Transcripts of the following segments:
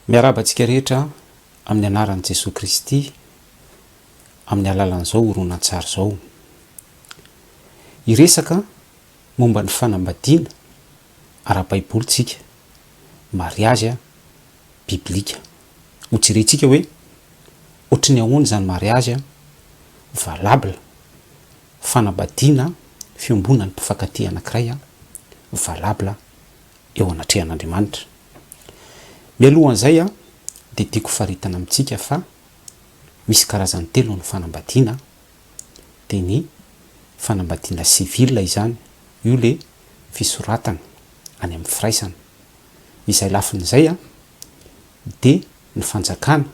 Miarahaba antsika rehetra amin'ny anaran'i Jesoa Kristy amin'ny alalan'izao horonantsary izao. Hiresaka momba ny fanambadiana ara-baiboly tsika, mariazy biblika. Hojerentsika hoe ohatry ny ahoana izany mariazy valable, fanambadiana fiombonan'ny mpifankatia anankiray valable eo anatrehan'Andriamanitra. Mialohan'izay dia tiako faritana amintsika fa misy karazany telo ny fanambadiana, dia ny fanambadiana civil izany, io le fisoratana any amin'ny firaisana. Izay lafiny izay dia ny fanjakana,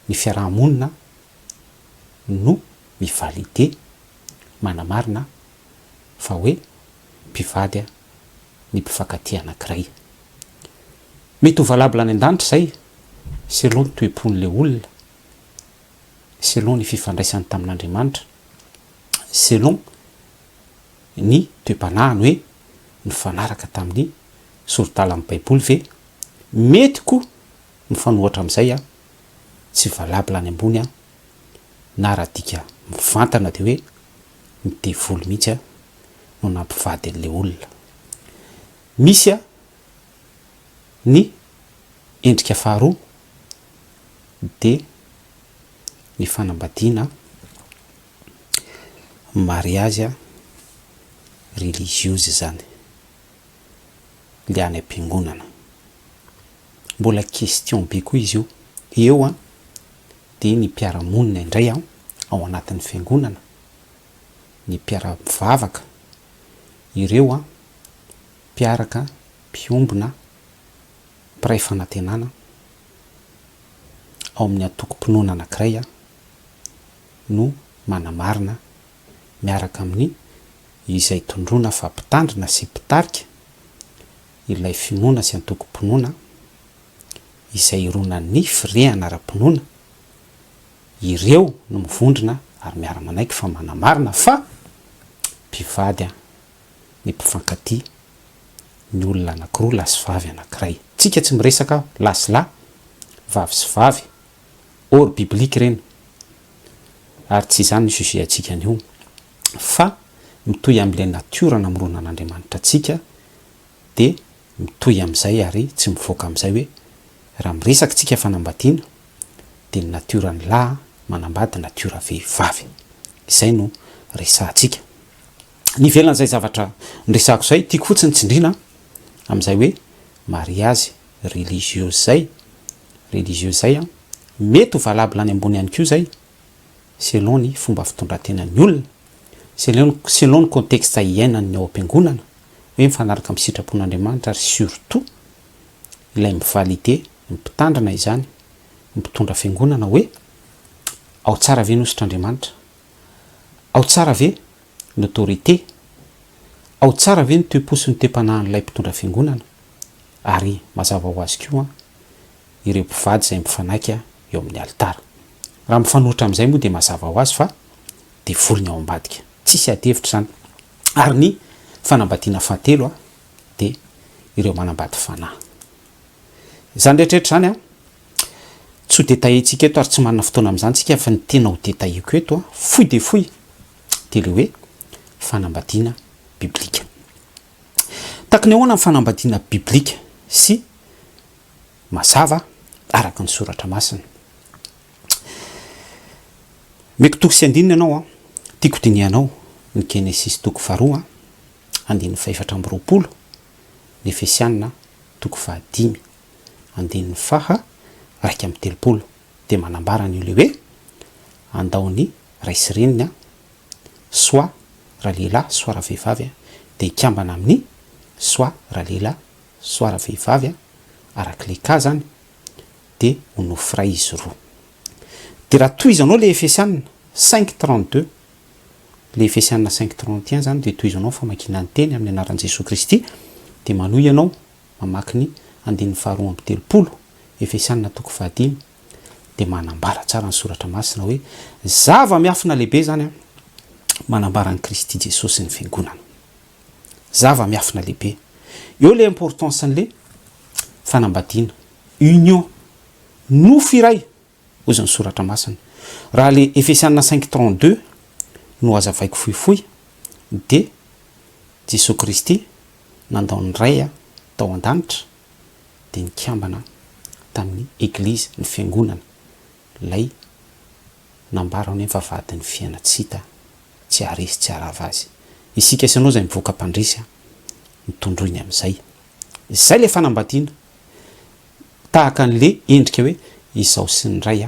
ny fiaraha-monina no mi-valider, manamarina fa hoe mpivady ny mpifankatia anankiray. Mety ho valable any an-danitra izay selon ny toe-pon'ilay olona, selon ny fifandraisany tamin'Andriamanitra, selon ny toe-panahiny hoe nifanaraka tamin'ny sori-dalan'ny Baiboly ve? Mety koa mifanohatra amin'izay an, tsy valable any ambony an, na raha adika mivantana dia hoe ny devoly mihitsy an no nampivady an'ilay olona. Misy an ny endrika faharoa dia ny fanambadiana mariazy religieuse izany, le any am-piangonana. Mbola question be koa izy io. Eo an, dia ny mpiara-monina indray an, ao anatin'ny fiangonana, ny mpiara-mivavaka, ireo an, mpiaraka mpiombona, mpiray fanantenana ao amin'ny antokom-pinoana anankiray an, no manamarina miaraka amin'ny izay tondroina fa mpitandrina sy mpitarika ilay finoana sy antokom-pinoana izay ironan'ny firehana ara-pinoana, ireo no mivondrona ary miara-manaiky fa manamarina fa mpivady ny mpifankatia ny olona anankiroa lahy sy vavy anankiray. Tsika tsy miresaka lahy sy lahy, vavy sy vavy, hors biblique ireny ary tsy izany ny sujet antsika anio fa mitohy amin'ilay natiora namoronan'Andriamanitra antsika dia mitohy amin'izay ary tsy mivoaka amin'izay hoe raha miresaka tsika fanambadiana dia ny natioran'ny lahy manambady natiora vehivavy. Izay no resahantsika. Ny ivelan'izay zavatra noresahako izay, tiako fotsiny tsindriana amin'izay hoe mariazy religieuse izay, religieuse izay an, mety ho valable any ambony ihany koa izay selon ny fomba fitondran-tenan'ny olona, selon selon ny contexte iainany ao am-piangonana, hoe mifanaraka amin'ny sitrapon'Andriamanitra ary surtout ilay mi-valider ny mpitandrina izany, ny mpitondra fiangonana hoe ao tsara ve ny hositr'Andriamanitra? Ao tsara ve ny autorité? Ao tsara ve ny toe-po sy ny toe-panahin'ilay mpitondra fiangonana? Ary mazava ho azy koa ireo mpivady izay mifanaika eo amin'ny alitara. Raha mifanohitra amin'izay moa dia mazava ho azy fa devoly ny ao ambadika. Tsisy ady hevitra izany. Ary ny fanambadiana fahatelo dia ireo manambady fanahy. Izany rehetra rehetra izany tsy ho detailler-tsika eto ary tsy manana fotoana amin'izany tsika fa ny tena ho detailler-ko eto fohy dia fohy dia ilay hoe fanambadiana biblika. Tahaka ny ahoana ny fanambadiana biblika sy mazava araka ny soratra masina? Omeko toko sy andininy ianao an, tiako dinihanao ny Genesisy toko faharoa andininy fahefatra amby 20, ny Efesiana toko fahadimy andininy faha 31 dia manambara an'io le hoe andao ny ray sy reniny an, soit ralehilahy soit ravehivavy dia hikambana amin'ny soit ralehilahy soit ravehivavy araka ilay cas zany dia ho nofo iray izy roa. Dia raha tohizanao ilay Efesiana 5, 32, ilay Efesiana 5, 31 zany dia tohizanao ny famakiana ny teny amin'ny anaran'i Jesoa Kristy dia manohy ianao mamaky ny andininy faharoa 32, Efesiana toko fahadimy, dia manambara tsara ny soratra masina hoe zava-miafina lehibe izany an, manambara an'i Kristy Jesosy ny fiangonana. Zava-miafina lehibe. Eo ilay importance an'ilay fanambadiana. Union, nofo iray, hozy ny Soratra Masina. Raha le Efesiana 5:32 no hazavaiko fohifohy dia Jesoa Kristy nandao ny Ray tao an-danitra dia nikambana tamin'ny Eglizy, ny Fiangonana, ilay nambarany hoe vavahadin'ny fiaina-tsy hita, tsy haharesy tsy haharava azy. Isika sy ianao izay mivoaka mpandresy no tondroiny amin'izay. Izay ilay fanambadiana. Tahaka an'le endrika hoe izaho sy ny Ray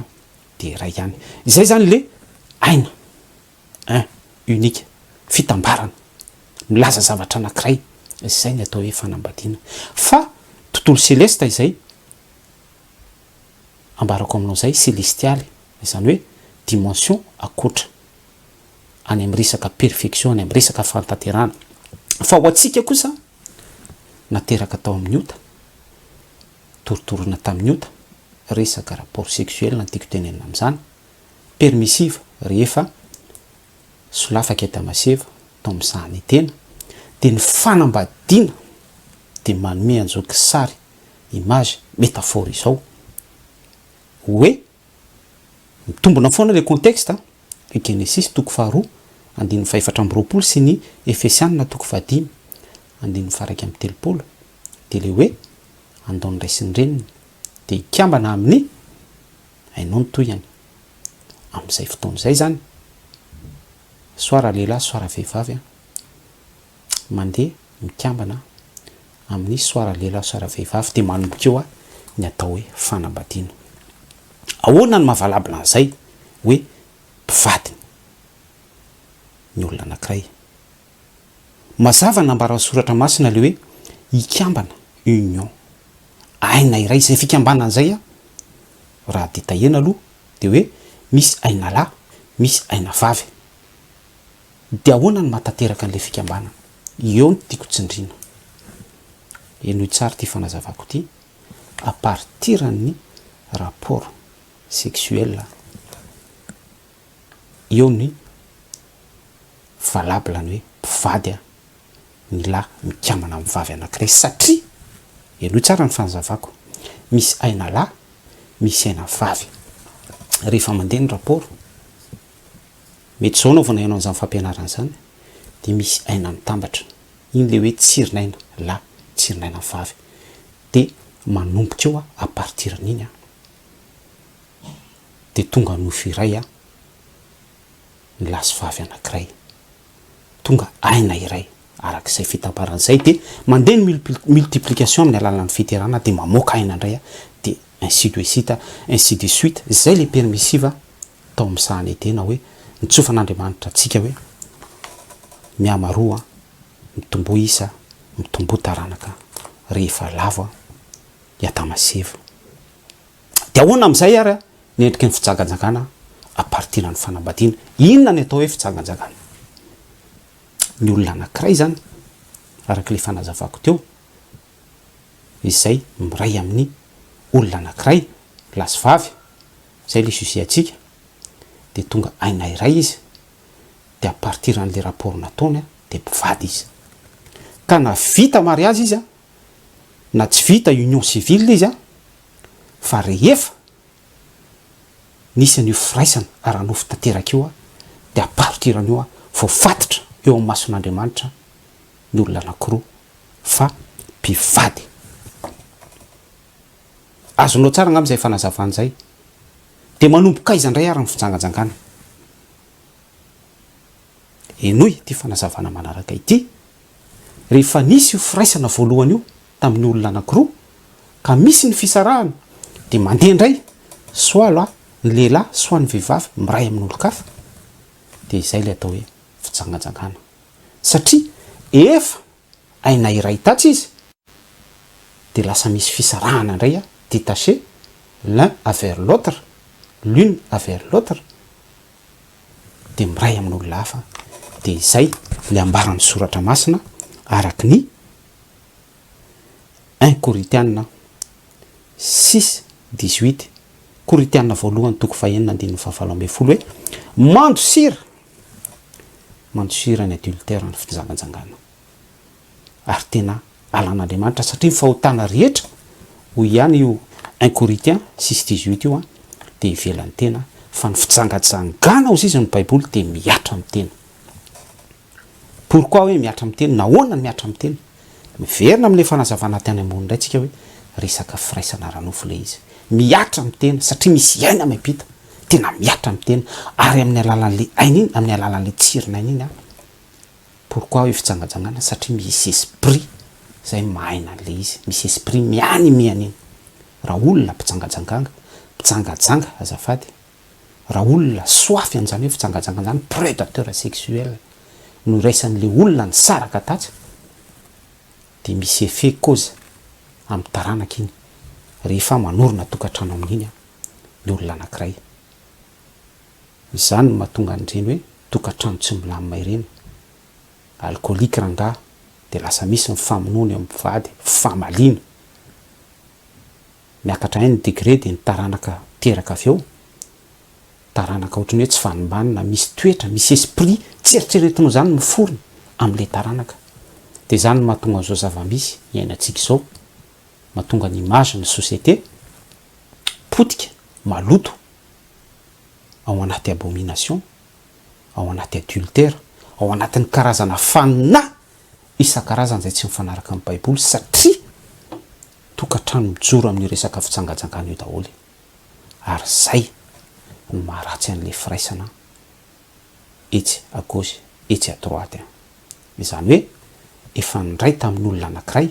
dia iray ihany. Izay izany le aina, un, unique, fitambarana, milaza zavatra anankiray. Izay ny atao hoe fanambadiana. Fa tontolo selesta izay ambarako aminao izay, selestialy, izany hoe dimension ankoatra, any amin'ny resaka perfection, any amin'ny resaka fahatanterahana. Fa ho antsika kosa, nateraka tao amin'ny ota, torotoroina tamin'ny ota, resaka rapport sexuel no tiako tenenina amin'izany, permissive rehefa solafaka i Adama sy Eva tao amin'ny sahan'i Edena, dia ny fanambadiana dia manome an'izao kisary, image, métaphore izao, hoe Mitombina foana ilay contexte a! Ny Genesisy toko faharoa andininy fahefatra amby 20 sy ny Efesianina toko fahadimy andininy faha-31 dia ilay hoe andao ny ray sy ny reniny dia hikambana amin'ny hainao ny tohiny. Amin'izay fotoana izay izany soit ralehilahy soit ravehivavy a! mandeha mikambana amin'ny soit ralehilahy soit ravehivavy dia manomboka eo ny atao hoe fanambadiana. Ahoana no maha valable an'izay hoe mpivady ny olona anankiray? Mazava ny nambaran'ny soratra masina ilay hoe hikambana, union, aina iray, izay fikambanana izay raha detaillena aloha dia hoe misy aina lahy, misy aina vavy. Dia ahoana no mahatanteraka an'ilay fikambanana? Eo no tiako tsindriana. Henoy tsara ity fanazavako ity, à partir an'ny rapport sexuel, eo ny valable ny hoe mpivady ny lahy mikambana amin'ny vavy anankiray satria, henoy tsara ny fanazavako, misy aina lahy, misy aina vavy. Rehefa mandeha ny rapport, Mety izao no vao naheno an'izany fampianarana izany dia misy aina mitambatra. Iny ilay hoe tsirin'aina lahy, tsirin'aina vavy. Dia manomboka eo à partir an'iny dia tonga nofo iray ny lahy sy vavy anankiray. Tonga aina iray. Araka izay fitambarana izay dia mandeha ny multiplication amin'ny alalan'ny fiterahana dia mamoaka aina indray dia ainsi de suite, ainsi de suite. Izay ilay permissive tao amin'ny sahan'i Edena hoe nitsofan'Andriamanitra antsika hoe mihamaroa, mitomboa isa, mitomboa taranaka rehefa lavo i Adama sy Eva. Dia ahoana amin'izay ary ny endriky ny fijangajangana à partir ny fanambadiana? Inona ny atao hoe fijangajangana? Ny olona anankiray izany, araka ilay fanazavako teo, izay miray amin'ny olona anankiray, lahy sy vavy, Zay le sujet antsika, de tonga aina iray izy, de à partir an'le rapport nataony de mpivady izy. Ka na vita mariage izy na tsy vita union civile izy fa rehefa nisy an'io firaisana ara-nofo tanteraka io de à partir an'io voafatitra eo amin'ny mason'Andriamanitra ny olona anakiroa fa mpivady. Azonao tsara angamba izay fanazavana izay. Dia manomboka aiza indray ary ny fijangajangana? Henoy ity fanazavana manaraka ity, Rehefa nisy io firaisana voalohany io tamin'ny olona anankiroa, ka misy ny fisarahana, dia mandeha indray, soit lahy ny lehilahy, soit ny vehivavy miray amin'olon-kafa, dia izay ilay atao hoe fijangajangana. Satria efa aina iray tatsy izy dia lasa misy fisarahana indray a, détaché l'un avers l'autre, l'une avers l'autre, dia miray amin'olona hafa, dia izay ilay ambaran'ny soratra masina araka ny un Korintiana six dix-huit, Korintiana voalohany toko fahenina andininy fahavalo ambin'ny folo hoe mandosira, mandosira ny adultère ny fijangajangana. ary tena halan'Andriamanitra satria ny fahotana rehetra, hoy ihany io Un Corinthiens 6 18 io dia ivelan'ny tena fa ny fijangajangana hozy izy ny baiboly dia mihatra amin'ny tena. Pourquoi hoe mihatra amin'ny tena? Nahoana no mihatra amin'ny tena? Miverina amin'ilay fanazavana tany ambony indray tsika hoe resaka firaisana ara-nofo ilay izy. Mihatra amin'ny tena satria misy aina miampita. Tena mihatra amin'ny tena ary amin'ny alalan'ilay aina iny, amin'ny alalan'ilay tsirin'aina iny an. Pourquoi hoe fijangajangana? Satria misy esprit izay mahaina an'ilay izy, misy esprit mi-animer an'iny. Raha olona mpijangajanganga, mpijangajanga azafady, raha olona soafy an'izany hoe fijangajangana izany, predateur sexuel, no iraisan'ilay olona nisaraka tatsy, dia misy effet cause amin'ny taranaka iny rehefa manorina tokantrano amin'iny ny olona anankiray. Izany no mahatonga an'ireny hoe tokantrano tsy milamina ireny. Alcoolique rangahy dia lasa misy ny famonoana eo amin'ny mpivady, famaliana. Miakatra indray ny degré dia ny taranaka teraka avy eo, taranaka ohatran'ny hoe tsy vanombanona, misy toetra, misy esprit tsy eritreretinao izany miforona amin'ilay taranaka. Dia izany no mahatonga an'izao zava-misy iainantsika izao, mahatonga ny image ny société potika, maloto. ao anaty abomination, ao anaty adultère, ao anatin'ny karazana fanahy isan-karazany izay tsy mifanaraka amin'ny baiboly satria tokantrano mijoro amin'io resaka fijangajangana io daholo ary izay no maharatsy an'ilay firaisana etsy à gauche etsy à droite an! Izany hoe efa niray tamin'olona anankiray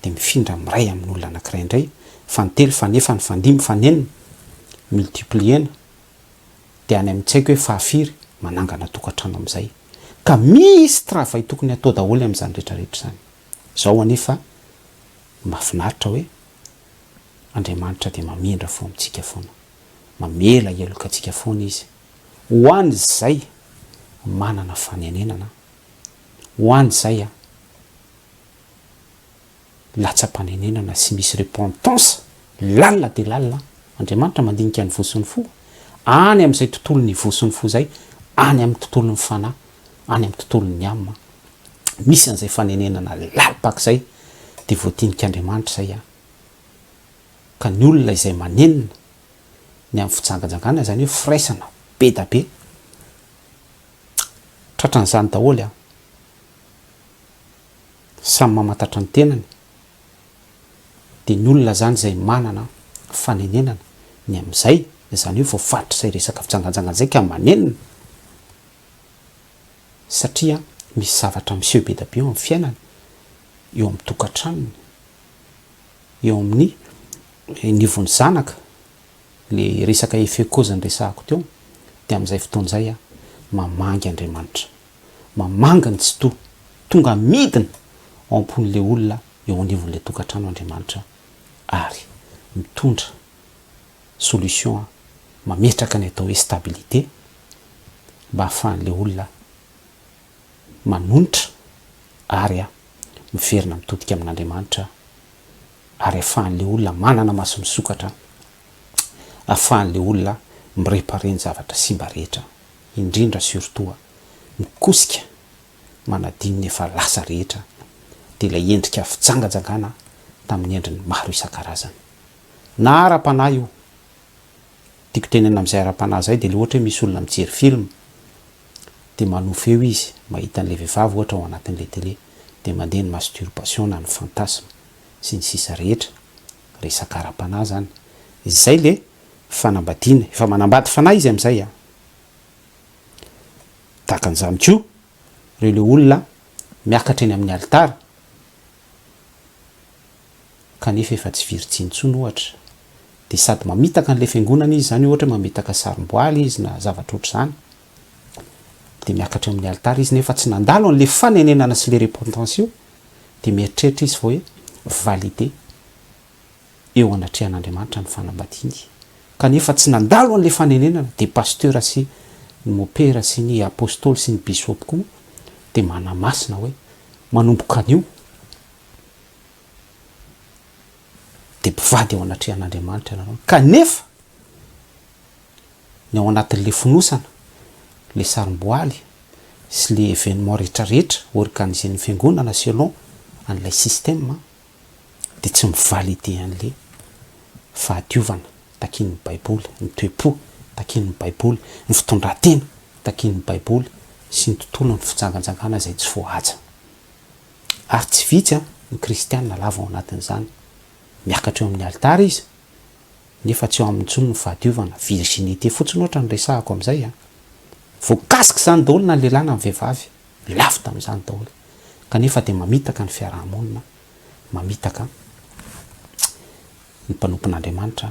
dia mifindra miray amin'olona anankiray indray, fantelo, fanefany, fandimy, fanenina, multiplier-na, dia any amin'ny tsy haiko hoe fahafiry, manangana tokantrano amin'izay. Ka misy travail tokony hatao daholo amin'izany rehetra rehetra izany. Izao anefa mahafinaritra hoe Andriamanitra dia mamindra fo amintsika foana. Mamela heloka antsika foana Izy. Ho an'izay manana fanenenana, ho an'izay latsa-panenenana sy misy repentance lalina dia lalina, Andriamanitra mandinika ny voa sy ny fo, any amin'izay tontolon'ny voa sy ny fo izay, any amin'ny tontolon'ny fanahy, any amin'ny tontolon'ny âme, misy an'izay fanenenana lalim-paka izay, dia voadinik'Andriamanitra izay an! Ka ny olona izay manenina ny amin'ny fijangajangana, izany hoe firaisana be da be, tratran'izany daholo an! Samy mamantatra ny tenany, dia ny olona izany izay manana fanenenana ny amin'izay, izany hoe voafaritr'izay resaka fijangajangana izay ka manenina, satria misy zavatra miseho be dia be eo amin'ny fiainany, eo amin'ny tokantranony, eo amin'ny nivon'ny zanaka, le resaka effet cause niresahako teo, dia amin'izay fotoana izay mamangy Andriamanitra. Mamangy ny Tsitoha. Tonga midina ao am-pon'ilay olona eo anivon'ilay tokantrano Andriamanitra ary mitondra solution mametraka ny atao hoe stabilité mba ahafahan'ilay olona manonitra ary miverina mitodika amin'Andriamanitra ary ahafahan'ilay olona manana maso misokatra, ahafahan'ilay olona mi-reparer ny zavatra simba rehetra, indrindra surtout mikosika manadino ny efa lasa rehetra dia ilay endrika fijangajangana tamin'ny endriny maro isan-karazany. Na ara-panahy io, tiako tenenina amin'izay ara-panahy izay dia ilay ohatra hoe misy olona mijery film dia manofy eo izy mahita an'ilay vehivavy ohatra ao anatin'ilay télé dia mandeha ny masturbation na ny fantasme sy ny sisa rehetra, resaka ara-panahy izany. Izay le fanambadiana, efa manambady fanahy izy amin'izay an! Tahaka an'izany koa ireo le olona miakatra eny amin'ny alitara kanefa efa tsy virjiny intsony ohatra, dia sady mamitaka an'ilay fiangonana izy izany ohatra hoe mamitaka sarom-boaly izy na zavatra ohatr'izany, dia miakatra eo amin'ny alitara izy nefa tsy nandalo an'ilay fanenenana sy ilay repentance io, dia mieritreritra izy fa hoe validé eo anatrehan'Andriamanitra ny fanambadiany, kanefa tsy nandalo an'ilay fanenenana, dia pasteur sy ny mopera sy ny apostoly sy ny bisopy koa dia manamasina hoe manomboka anio dia mpivady eo anatrehan'Andriamanitra ianareo, kanefa ny ao anatin'ilay fonosana, ilay sarom-boaly sy ilay événement rehetra rehetra organiser-n'ny fiangonana selon an'ilay système dia tsy mi-valider an'ilay. fahadiovana takian'ny Baiboly, ny toe-po takian'ny Baiboly, ny fitondran-tena takian'ny Baiboly sy ny tontolon'ny fijanganjangana izay tsy voahaja. Ary tsy vitsy ny kristiana lavo ao anatin'izany. Miakatra eo amin'ny alitara izy, nefa tsy eo aminy intsony ny fahadiovana, virginité fotsiny ohatra no resahako amin'izay an! Voakasik'izany daholo na ny lehilahy na ny vehivavy, lavo tamin'izany daholo. Kanefa dia mamitaka ny fiaraha-monina, mamitaka ny mpanompon'Andriamanitra,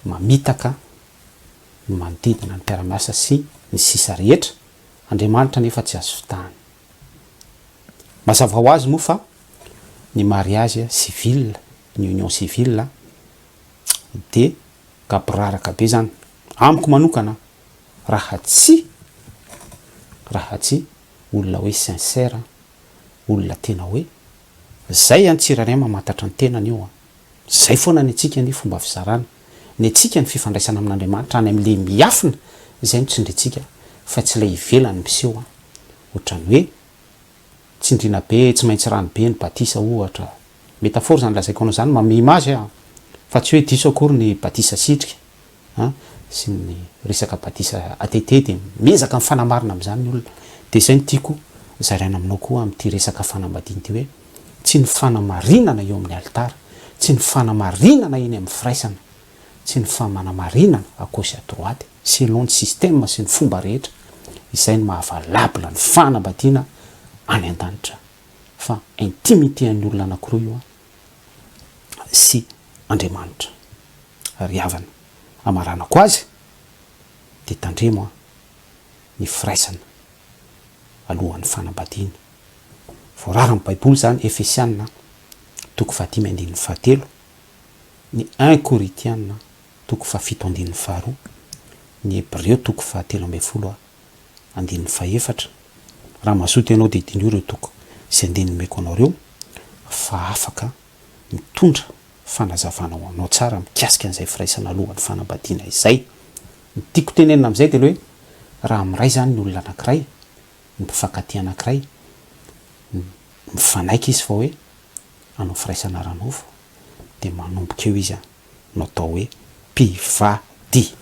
mamitaka ny manodidina, ny mpiara-miasa sy ny sisa rehetra, Andriamanitra anefa tsy azo fitahana. Mazava ho azy moa fa ny mariage civil, ny union civile dia gaboraraka be zany, amiko manokana raha tsy raha tsy olona hoe sincère, olona tena hoe zay an tsirairay mamantatra ny tenany io an, zay foana ny antsika ny fomba fizarana, ny antsika ny fifandraisana amin'Andriamanitra any amin'le miafina izay no tsindrintsika fa tsy ilay ivelany miseho an, ohatran'ny hoe tsindriana be tsy maintsy rano be ny batisa ohatra, métaphore zany lazaiko anao zany manome image an, fa tsy hoe diso akory ny batisa sitrika an, sy ny resaka batisa ATT dia miezaka mifanamarina amin'izany ny olona, dia izay no tiako zaraina aminao koa amin'ity resaka fanambadiana ity hoe tsy ny fanamarinana eo amin'ny alitara, tsy ny fanamarinana eny amin'ny firaisana, tsy ny famanamarinana à gauche à droite selon ny système sy ny fomba rehetra, izay no maha valable ny fanambadiana any an-danitra fa intimité an'ny olona anakiroa io an sy Andriamanitra. Ry havana, hamaranako azy dia tandremo an ny firaisana alohan'ny fanambadiana. Voararan'ny Baiboly izany Efesiana toko fahadimy andininy fahatelo, ny un Korintiana toko fahafito andininy faharoa, ny Hebreo toko fahatelo ambinifolo andininy fahefatra. Raha mazoto ianao dia diniho ireo toko sy andininy omeko anao ireo fa afaka mitondra fanazavana ho anao tsara mikasika an'izay firaisana alohan'ny fanambadiana izay. Ny tiako tenenina amin'izay dia ilay hoe raha miray izany ny olona anankiray, ny mpifankatia anankiray, mifanaiky izy fa hoe hanao firaisana ara-nofo, dia manomboka eo izy no atao hoe mpivady.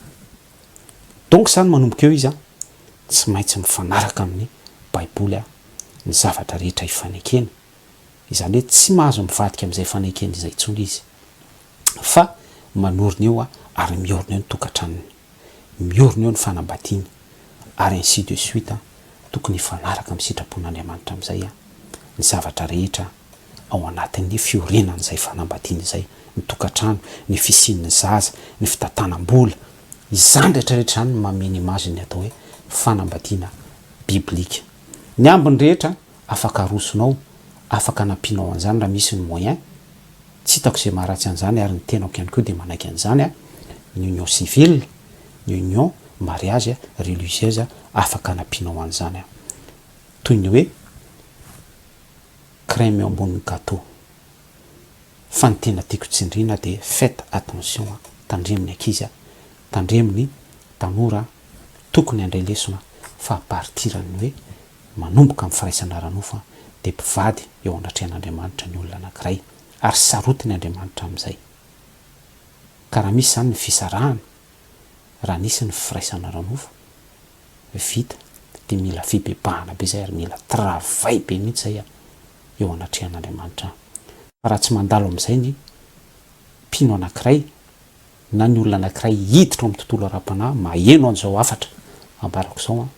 Donc izany manomboka eo izy tsy maintsy mifanaraka amin'ny baiboly ny zavatra rehetra ifanekena. Izany hoe tsy mahazo mivadika amin'izay fanekena izay intsony izy fa manorina eo ary miorina eo ny tokantranony, miorina eo ny fanambadiany ary ainsi de suite, tokony hifanaraka amin'ny sitrapon'Andriamanitra amin'izay ny zavatra rehetra ao anatin'ny fiorenan'izay fanambadiana izay, ny tokantrano, ny fisian'ny zaza, ny fitantanam-bola, izany rehetra rehetra izany no manome ny image ny atao hoe fanambadiana biblika. Ny ambiny rehetra afaka arosonao, afaka anampianao an'izany raha misy ny moyen, tsy hitako izay maharatsy an'izany ary ny tenako ihany koa dia manaiky an'izany, ny union civile, ny union mariage religieuse afaka anampianao an'izany, toy ny hoe crème eo ambonin'ny gâteau. Fa ny tena tiako tsindriana dia faites attention, tandremo ny ankizy, tandremo ny tanora, tokony handray lesona fa à partir ny hoe manomboka amin'ny firaisana ara-nofo dia mpivady eo anatrehan'Andriamanitra ny olona anankiray ary sarotiny Andriamanitra amin'izay. Ka raha misy izany ny fisarahana, raha nisy ny firaisana ara-nofo vita dia mila fibebahana be izay ary mila travail be mihitsy izay eo anatrehan'Andriamanitra. Fa raha tsy mandalo amin'izay ny mpino anankiray na ny olona anankiray hiditra ao amin'ny tontolo ara-panahy maheno an'izao hafatra ambarako izao an,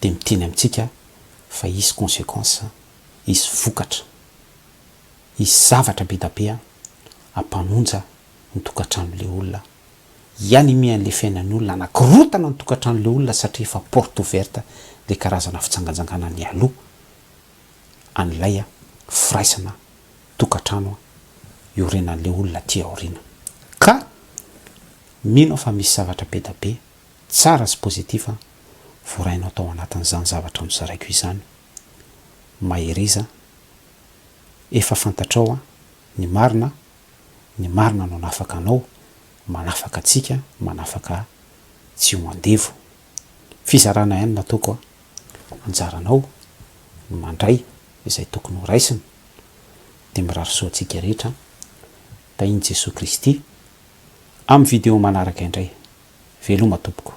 dia miteny amintsika fa hisy consequence, hisy vokatra, hisy zavatra be da be hampanonja ny tokantranon'ilay olona, hianime an'ilay fiainan'ny olona, hanakorotana ny tokantranon'ilay olona satria efa porte ouverte ilay karazana fitsanganjangana nialoha an'ilay firaisana tokantrano iorenan'ilay olona aty aoriana. Ka mino aho fa misy zavatra be da be Tsara sy positif voarainao tao anatin'izany zavatra nozaraiko izany. Mahereza, efa fantatrao ny marina, ny marina no hanafaka anao, manafaka antsika, manafaka ahy tsy ho andevo. Fizarana ihany nataoko anjaranao ny mandray izay tokony ho raisina. Dia mirary soa antsika rehetra. Tahin'i Jesoa Kristy. Amin'ny video manaraka indray. Veloma tompoko.